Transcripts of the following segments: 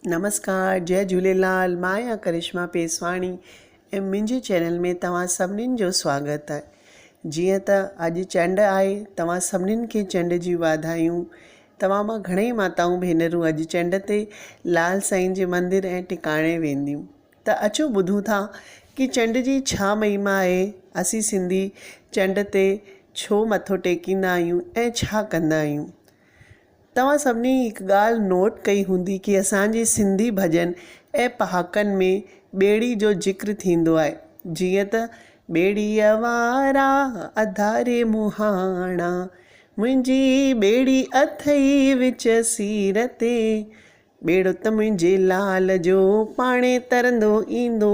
نمسڪار جئي جهوليلال مان آهيان ڪرشما پيسواڻي ۽ منهنجي چينل ۾ توهان سڀنين جو سواگت آهي جيئن ته اڄ چنڊ آهي توهان سڀنين کي چنڊ جون واڌايون توهان مان گهڻئي ماتائون ڀينرون اڄ چنڊ تي لال سائين جي مندر ۽ ٽڪاڻي وينديون ته اچو ٻڌون ٿا ڪي چنڊ جي ڇا مهما آهي اسين سنڌي چنڊ تي ڇو مٿو ٽيڪيندا آهيون ۽ ڇا ڪندا آهيون توهان سڀني هڪ ڳالهه نوٽ ڪئي هوندي ڪي اسان جي سنڌي ڀڄن ۽ پهاڪن ۾ ٻيڙي جو ذڪر ٿيندو آهي جيئن ته ٻيڙيء وارا اڌاري مهاڻا منهنجي ٻيڙي اٿئي وچ سير تي ٻيڙو ته منهنجي لال جو پاڻهي ترندو ايندو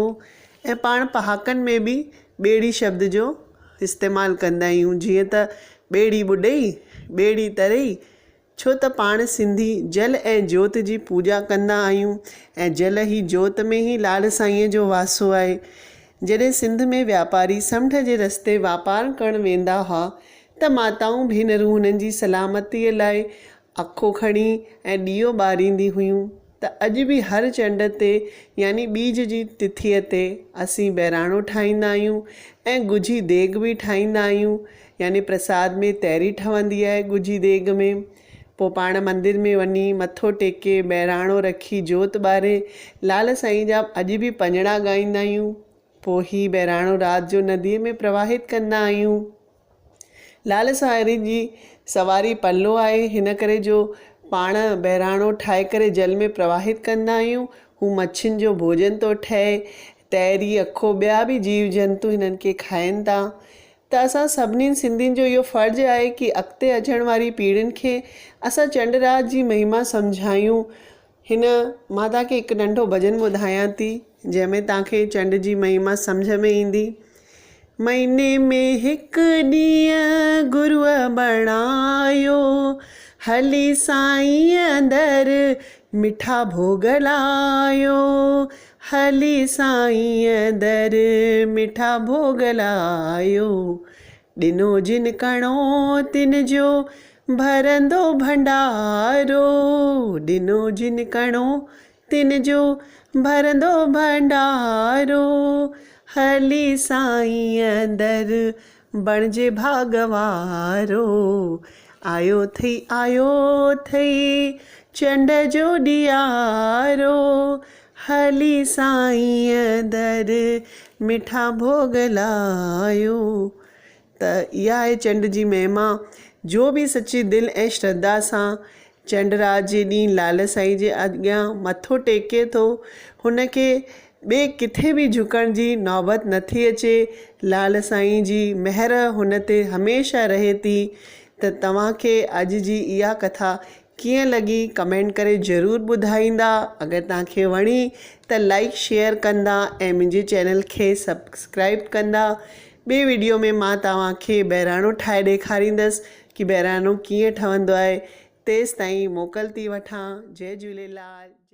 ۽ پاڻ پهاڪن ۾ به ٻيڙي شبد جو استعمال ڪندا آهيون جيئن ته ٻيڙي ٻڏئي، ٻيڙي ترئي، ڇو ته پاڻ سنڌي جل ۽ جوت جي پوڄا ڪندا آهيون ۽ جل هي جوت ۾ ئي لال سائينء جو واسو آهي. جڏهن سنڌ ۾ واپاري سمنڊ جي رستي واپار ڪرڻ ويندا هئا ته ماتائون ڀينرون هنن جي سلامتيء لاء اکو کڻي ۽ ڏيئو ٻاريندي هيون ته اڄ به هر چنڊ تي يعني ٻيج جي تٿيء تي اسين بهراڻو ٺاهيندا آهيون ۽ ڳجهي ديڳ به ٺاهيندا آهيون يعني پرساد ۾ تهري ٺهندي آهي ڳجهي ديڳ ۾ پوء پاڻ مندر ۾ وڃي مٿو ٽيڪي بهراڻو رکي جوت ٻاري لال سائين جا اڄ به پڃڙا ڳائيندا آهيون پوء هي بهراڻو رات جو نديء ۾ پرواهت ڪندا آهيون. لال سواري جي سواري پلو آهي، هن ڪري جو پاڻ بهراڻو ٺاهي ڪري جل ۾ پرواهت ڪندا آهيون، هو مڇين جو ڀوڄن ٿو ٺهي، تئري، اکو ٻيا به جيو جنتو هنن کي کائن ٿا ته اسان سڀني سنڌين جو اهو فرض آهي ڪي اڳتي اچڻ واري پيڙهين کي اسان چنڊ رات جي مهما سمجهايون، هن مان توهان کي هڪ ننڍو ڀڄن ٻڌايان ٿي، جنهن ۾ توهان کي چنڊ جي مهما سمجهه ۾ ايندي. مهيني ۾ هڪ ڏينهن گروء بڻايو، هلي سائينء اندر مٺا ڀوڳ لايو، هلي سائينء در مٺا ڀوڳ لايو. ڏنو جن ڪڻو تن جو ڀرندو ڀنڊارو، ڏنو جن ڪڻو تن جو ڀرندو ڀنڊارو، هلي سائينء در بڻجي ڀاڳ وارو، آيو ٿئي آيو ٿئي چنڊ جو ڏيارو، هلي سائينء در مٺا ڀوڳ لايو. ته اها آهي چنڊ جي مهما، جو به سچي دل ۽ شرڌا سان چنڊ رات جي ڏينهن لال سائين جي اڳيان مٿو ٽيڪي ٿو، هن کي ٻئي ڪٿي به جهڪڻ جي نوبت نٿي اچي، لال سائين جي مهر هن تي هميشه رهي ٿي. ته توهان کي اڄ جي اها ڪٿا ڪيئن لڳي ڪمينٽ ڪري ضرور ٻڌائيندا اگر توهان کي وڻي ته لائيڪ شيئر ڪندا ۽ منهنجي چينل کي سبسڪرائيب ڪندا ٻي ويڊيو ۾ مان توهان کي بهراڻو ٺاهي ڏيکاريندس ڪي بهراڻو ڪيئن ٺهندو آهي تيستائين موڪل ٿي وٺان جئي جهوليلال.